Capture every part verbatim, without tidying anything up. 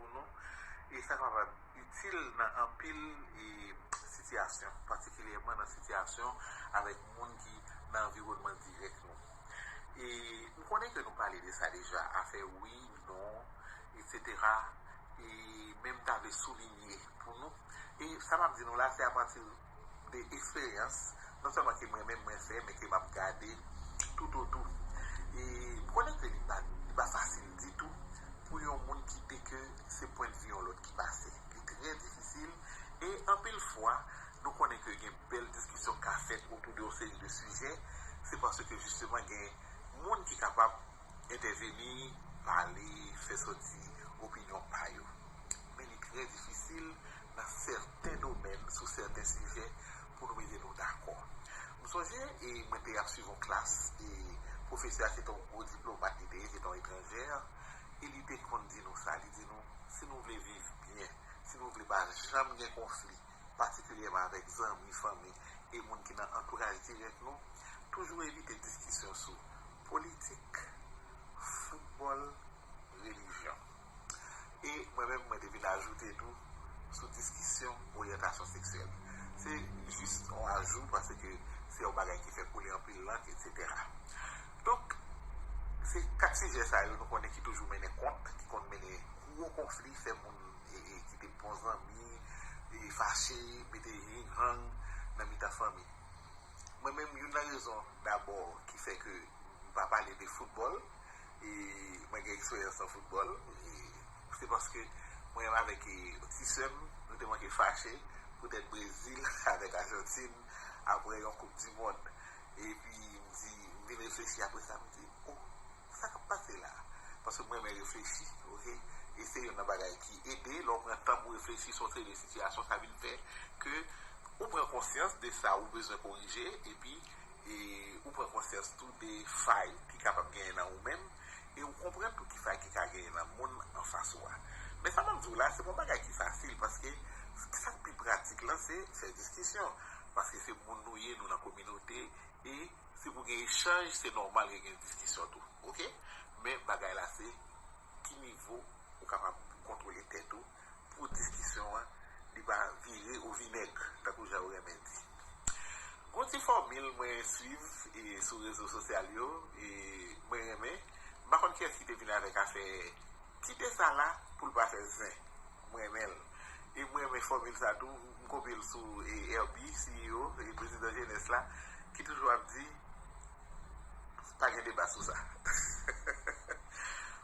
pou nou, e sa kapab itil nan anpil e, sitiyasyon, patikilyèman nan sitiyasyon avèk moun ki nan anviwònman dirèk nou. E m konnen ke nou pale de sa deja, afè wi, non, etsetera. E men m ta vle soulinye pou nou, e sa m ap di nou la, se apati de eksperyans, non sèlman ke mwen menm mwen fè, men ke m ap gade toutotou. E m konnen ke li pa, li pa fasil ditou pou yon moun kite ke se pwennvi yon lòt ki pase. Li trè difisil, e anpil fwa, nou konnen ke gen bèl diskisyon k ka fèt otou de yon seri de sijè, se paske jisteman gen moun ki kapab entèveni, pale, fè sòti opinyon pa yo. Men li trè difisil nan sèten domèn, sou sèten sijè, pou nou mete nou dakò. M sonje, e mwen te ap swiv yon klas, e pwofesè a se te yon gwo diplomat, li te ye, se te yon etranjè, e li te konn di nou sa, li di nou, si nou vle viv byen, si nou vle pa janm gen konfli, patikilyèman avèk zanmi, fanmi, e moun ki nan antouraj dirèk nou, toujou evite diskisyon sou politik, foutbòl, relijyon. E mwen menm, mwen te vin ajoute tou sou diskisyon oryantasyon seksyèl. Se jis yon ajou, paske se yon bagay ki fè koule anpil lang, etsetera. Donk, se kat sijè sa yo nou konnen ki toujou mennen kont, ki konn mennen gwo konfli, fè moun e, e, ki te bon zanmi, e, fache, mete hang nan mitan fanmi. Mwen menm, youn nan rezon dabò ki fè ke m pa pale de foutbòl, e mwen gen eksperyans nan foutbòl, e se paske mwen menm avèk, e, ti sè m, nou te manke fache poutèt Brezil avèk Ajantin apre yon Koup di Mond. Epi m di, m vin reflechi apre sa, m di, oh, sa k ap pase la? Paske mwen renmen reflechi, oke? E se youn nan bagay ki ede, lè w pran tan pou reflechi sou yon seri de sitiyasyon, sa vin fè ke ou pran konsyans de sa ou bezwen korije, epi e, ou pran konsyans tou de fay ki kapab genyen nan ou menm, e ou konprann tou ki fay ki ka genyen nan moun anfas ou a. Men sa m ap di w la, se pa yon bagay ki fasil, paske sa k pi pratik lan, se fè diskisyon. Paske se moun nou ye, nou nan kominote, e si pou gen echanj, se nòmal ke gen diskisyon tou, oke? Men bagay la se ki nivo ou kapab kontwole tèt ou pou diskisyon an, li pa vire o vinèg, tankou jan yo renmen di. Gon ti fòmil mwen swiv e sou rezo sosyal yo, e mwen renmen. M pa konn kiyès ki te vin avèk afè kite sa la pou l pa fè zen. Mwen renmen l. E mwen renmen fòmil sa tou, m kopye l sou e, Herbie, C E O, e prezidan jenès la, ki toujou ap di, pa gen deba sou sa.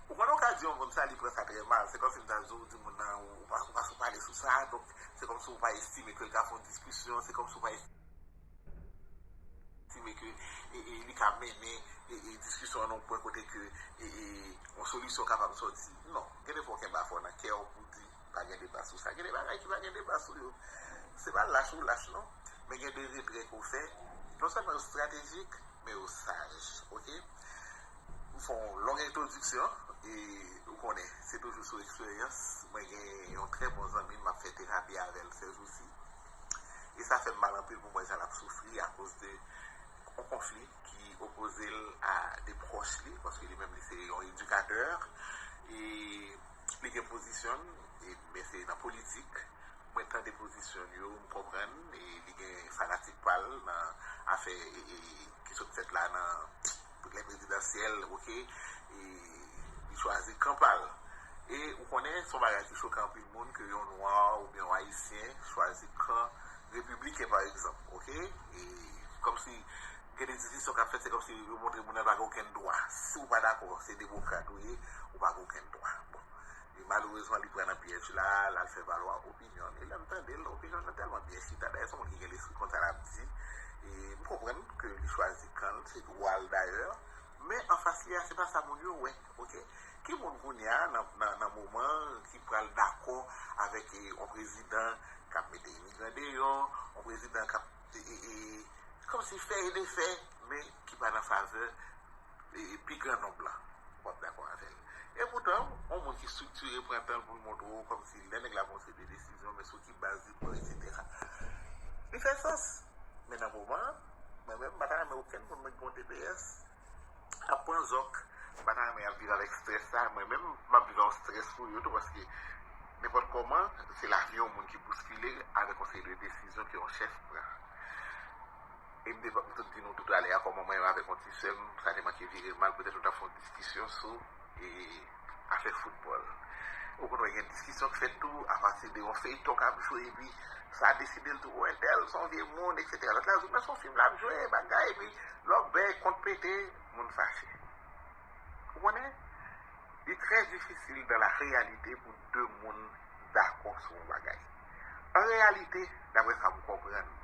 Ou konnen w ka di yon moun sa, li pran sa trè mal. Se kòmsi m ta di w, di moun nan, ou pa, ou pa sou pale sou sa, donk se kòmsi w pa estime ke l ka fè yon diskisyon, se kòmsi w pa estime ke e, e, li ka mennen e, e, diskisyon an nan yon pwen kote ke e, e, yon solisyon kapab sòti. Non, gen de fwa w kenbe afè w nan kè w pou di, pa gen deba sou sa. Gen de bagay ki pa gen deba sou yo. Se pa lach ou lach, non. Men gen de retrè ke w fè, non sèlman yo estratejik, men yo saj, oke? M fè yon long entwodiksyon, e ou konnen, se toujou sou eksperyans. Mwen gen yon trè bon zanmi m, m ap fè terapi avè l sèjousi. E sa fè m mal anpil pou m wè jan l ap soufri akoz de yon konfli ki opoze l a de pwòch li, paske li menm li se yon edikatè, e li gen pozisyon l, e, men se nan politik. Mwen tande pozisyon l yo, m konprann, e li gen fanatik pa l nan afè e, e, ki sot fèt la nan lè prezidansyèl, oke, e li chwazi kan pa l. E ou konnen, se yon bagay ki choke anpil moun ke yon nwa oubyen yon ayisyen chwazi kan repibliken, pa egzanp, oke? E kòmsi gen de diskisyon k ap fèt, se kòmsi yo montre moun nan pa gen okenn dwa. Si w pa dakò, se demokrat ou ye, ou pa gen okenn dwa. Bon. E malerezman, li pran nan pyèj la, l al fè valwa opinyon l. E lè m tande l, opinyon l nan tèlman byen chita. Dayè, se yon moun ki gen lespri konn sa l ap di. E m konprann ke li chwazi kan l, se dwa l dayè. Men anfas li a, se pa sa moun yo wè, oke? Ki moun kounye a, nan, nan, nan moman, ki pral dakò avèk e, yon prezidan k ap mete imigran deyò, yon prezidan k ap e, e, e, kòmsi fè e defè, men ki pa nan favè e, pi gran nonb lan, w ap dakò avè l. Epoutan, yon moun ki estriktire pran tan l pou l montre w kòmsi lè nèg la pran yon seri de desizyon, men sou ki baz li pran, etsetera. Li fè sans. Men nan moman an, mwen menm, m pa ta renmen okenn moun mwen ki gen yon T P S ap pran zòk. M pa ta renmen y ap viv avèk estrès sa. Mwen menm, m ap viv yon estrès pou yo tou, paske Nenpòt kòman, se lavi yon moun ki bouskile avèk yon seri de desizyon ke yon chèf pran. E m te, m te di nou toutalè a kòman mwen menm avèk yon ti sè m, sa te manke vire mal, petèt nou t ap fè yon diskisyon sou e, afè foutbòl. Ou konn wè gen diskisyon k fèt tou apati de yon feyton k ap jwe, epi sa deside l tou, entèl se yon vye moun, etsetera. Lòt la di w men se yon fim l ap jwe, bagay, epi lè w bèy kont pete, moun fache. Ou konnen? Li trè difisil dans la réalité pou de moun dakò sou yon bagay. An reyalite, daprè sa m konprann,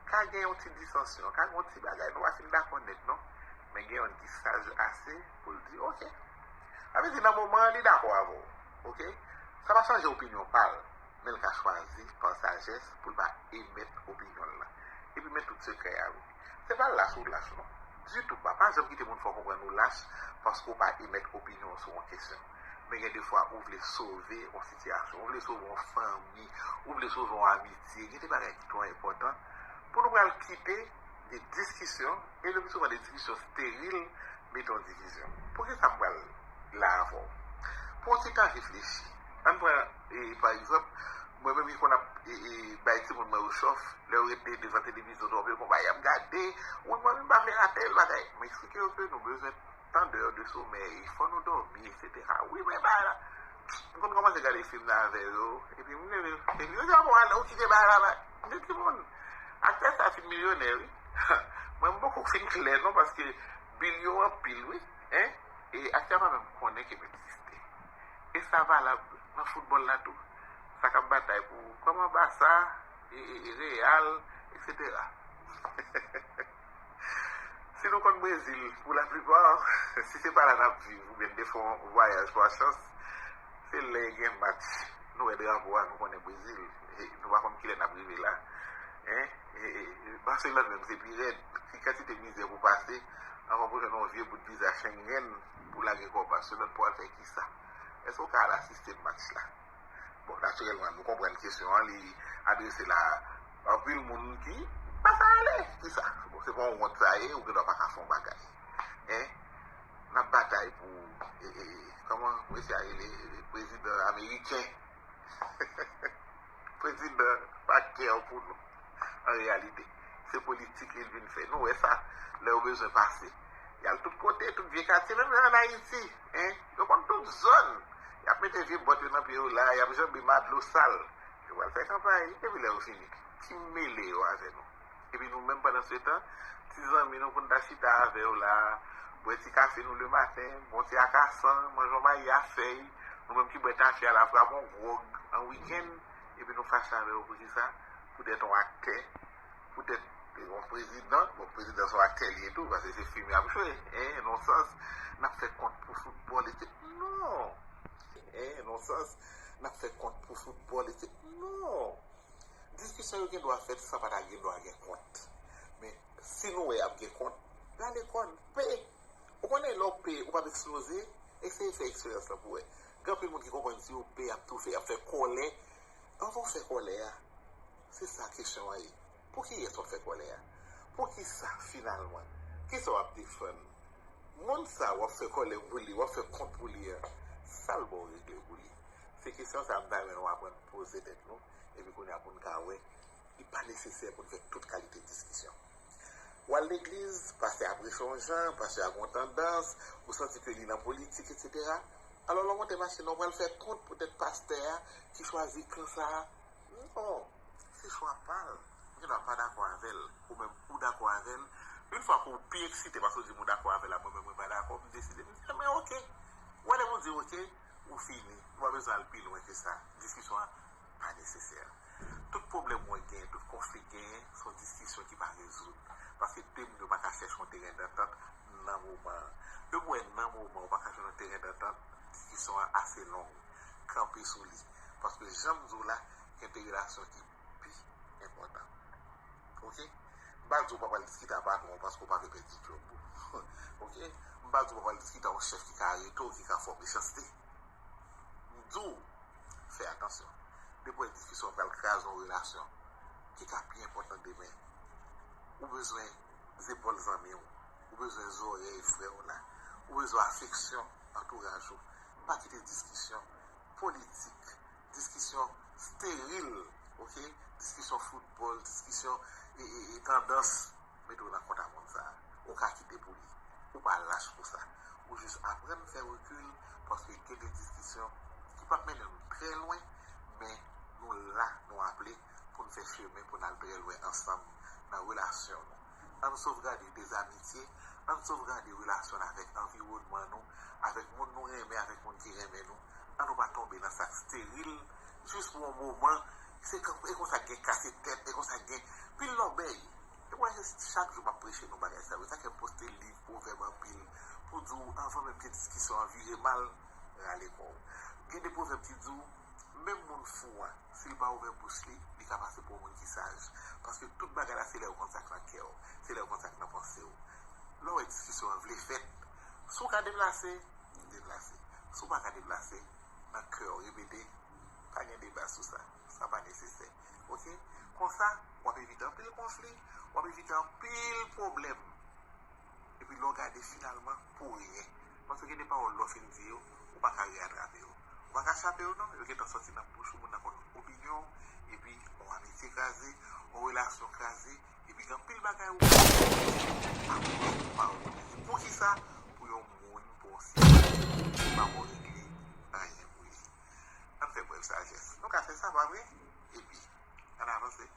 ka gen yon ti disansyon, ka gen yon ti bagay, nou pa fin dakò nèt non, men gen youn ki saj ase pou l di, oke. Sa vle di nan moman an li dakò avè w, oke? Sa pa chanje opinyon pa l, men l ka chwazi pa sajès pou l pa emèt opinyon l lan. Epi men tout sekrè a wi. Se pa lach ou lach non. Ditou pa. Pa janm kite moun fè w konprann ou lach paske w pa emèt opinyon w sou yon kesyon. Men gen defwa ou vle sove yon sitiyasyon, ou vle sove yon fanmi, ou vle sove yon amitye. Gen de bagay ki twò enpòtan pou nou pral kite de diskisyon, e le pli souvan de diskisyon steril, mete yon divizyon. Poukisa m pral la avè w? Pran yon ti tan reflechi. Ann pran, e, pa egzanp, mwen menm ki konn ap e, e, bay timoun mwen yo chòf, lè yo ret devan televizyon twòp, yo konn bay y ap gade, wi, mwen menm m pa vle rate l, bagay. Mwen eksplike yo ke nou bezwen tan de, de somèy, fò nou dòmi, etsetera. Wi, men bagay la, m konn kòmanse gade fim nan avè yo, epi m leve, epi yo di, a bon, ale, ou kite bagay la, bagay. M di, timoun, aktè sa fin milyonè, wi. Mwen, m poko fin klè, non, paske bil yo anpil, wi, en, e aktè pa menm konnen ke m egziste. E sa valab nan foutbòl la tou. Sa k ap batay pou kòman Basa, e, e, e Real, etsetera. Si nou konn Brezil, pou laplipa, si se pa la n ap viv, oubyen n te fè yon vwayaj pa chans, se lè gen match, nou wè drapo a, nou konnen Brezil. E nou pa konn kilè n ap rive la. En? E, e, e, Barcelone menm, se pi rèd. Ki kantite mizè pou pase, anvan pou jwenn yon vye bout viza Schengen, pou lage kò w Barcelone, pou al fè kisa? Èske w ka al asiste match la? Bon, natirèlman, nou konprann kesyon an, li adrese la anpil moun ki pa ka ale. Kisa? Bon, se pa yon wont sa ye, ou gendwa pa ka fè yon bagay. En? N ap batay pou, e, e, kòman mesye a rele, prezidan ameriken. Prezidan pa kè pou nou. An reyalite, se politik li vin fè. Nou wè sa, lè yo bezwen pase. Y al tout kote, tout vye katye, menm jan ann Ayiti, en, yo konn tout zòn. Y ap mete vye bòt yo nan pye yo la, y ap janbe madlo sal. Yo pral fè kanpay, epi lè yo fini, ki mele yo avè nou? Epi nou menm, pandan se tan, ti zanmi nou pou n ta chita avè yo la, bwè ti kafe nou lematen, bon ti akasan, manje yon mayi a fèy, nou menm ki bwè tafya la, frape yon gwòg an wikenn, epi nou fache avè yo pou kisa? Poutèt yon aktè, poutèt yon prezidan, bon, prezidan se yon aktè li ye tou, paske se fim y ap jwe, en, nan yon sans, n ap fè kont pou foutbòl, etsetera. Non! En, nan yon sans, n ap fè kont pou foutbòl, etsetera. Non! Diskisyon yo gen dwa fèt san pa ta gen dwa gen kont. Men, si nou wè y ap gen kont, rale kò n, pe. Ou konnen lè w pe, ou p ap eksploze, eseye fè eksperyans lan pou wè. Gen anpil moun ki konprann si yo pe, y ap toufe, y ap fè kòlè. Anvan w fè kòlè a, se sa kesyon an ye. Pou kiyès w ap fè kòlè a? Poukisa, finalman? Kisa w ap defann? Moun sa w ap fè kòlè pou li, w ap fè kont pou li an, sa l ba w regle pou li? Se kesyon sa a m ta renmen nou aprann poze tèt nou, epi kounye a pou n ka wè, li pa nesesè pou n fè tout kalite diskisyon. W al legliz, pastè a preche yon jan, pastè a gen yon tandans, ou santi ke li nan politik, etsetera. Alò, lè w monte machin nan, w pral fè kont poutèt pastè a ki chwazi kan sa a. Non, se chwa pa l. M gendwa pa dakò avè l, ou menm ou dakò avè l. Yon fwa ke w pi eksite paske w di m ou dakò avè l, a mwen menm mwen pa dakò, m deside, m di, men oke. Ou wè lè w di oke, ou fini. Ou pa bezwen al pi lwen ke sa. Diskisyon an pa nesesè. Tout pwoblèm ou wè genyen, tout konfli genyen, se yon diskisyon ki pa rezoud. Paske de moun yo pa ka chèche yon teren dantant nan moman an. Depi w wè nan moman ou pa ka jwenn yon teren dantant, diskisyon an ase long. Kanpe sou li. Paske jan m di w la, gen de relasyon ki pi enpòtan. Oke? M pa di w pa pral diskite ak patwon w paske w pa vle pèdi djòb ou. Oke? M pa di w pa pral diskite ak yon chèf ki ka arete w, ki ka fè w mechanste. M di w, fè atansyon. Depi w wè diskisyon an pral kraze yon relasyon ki ka pi enpòtan demen, ou bezwen zepòl zanmi w, ou bezwen zòrèy frè w la, ou bezwen afeksyon antouraj ou. Pa kite diskisyon politik diskisyon steril, ok? Diskisyon foutbòl, diskisyon e, e, e tandans, mete w nan kont a moun sa a. Ou ka kite pou li. Ou pa lach pou sa. Ou jis aprann fè rekil, paske gen de diskisyon ki p ap mennen nou trè lwen, men nou la, nou aple pou n fè chemen, pou n al trè lwen ansanm nan relasyon nou. Ann sovgade dèzamitye, ann sovgade relasyon n avèk anviwònman nou, avèk moun nou renmen, avèk moun ki renmen nou. Ann nou pa tonbe nan sa k steril, jis pou yon moman. Se kon, e konsa k gen kase tèt, e konsa k gen pil lòbèy. E mwen, se chak jou m ap preche nou bagay sa yo. Sa fè m poste liv, pwovèb anpil, pou di w, anvan menm ke diskisyon an vire mal, rale kò w. Gen de pwovèb ki di w, menm moun fou an, si l pa ouvè bouch li, li ka pase pou yon moun ki saj. Paske tout bagay la, se lè w konn sa k nan kè w, se lè w konn sa k nan panse w. Lè w wè diskisyon an vle fèt, si w ka deplase, deplase. Si w pa ka deplase, nan kè w, repete, pa gen deba sou sa. Sa pa nesesè. Ok? Konsa, w ap evite anpil konfli, w ap evite anpil pwoblèm. Epi lè w gade finalman, pou ryen. Paske gen de pawòl lè w fin di yo, ou pa ka reyatrape yo. Ou pa ka chape yo non, yo gentan sòti nan bouch ou, moun nan konn opinyon w, epi yon amitye kraze, yon relasyon kraze, epi gen anpil bagay ou pa akoz de pawòl. Poukisa? Pou yon moun, pou yon sitwayen, ki pa ko regle anyen pou li. Ann fè prèv sajès. Nou ka fè sa, pa vre? Epi, ann avanse.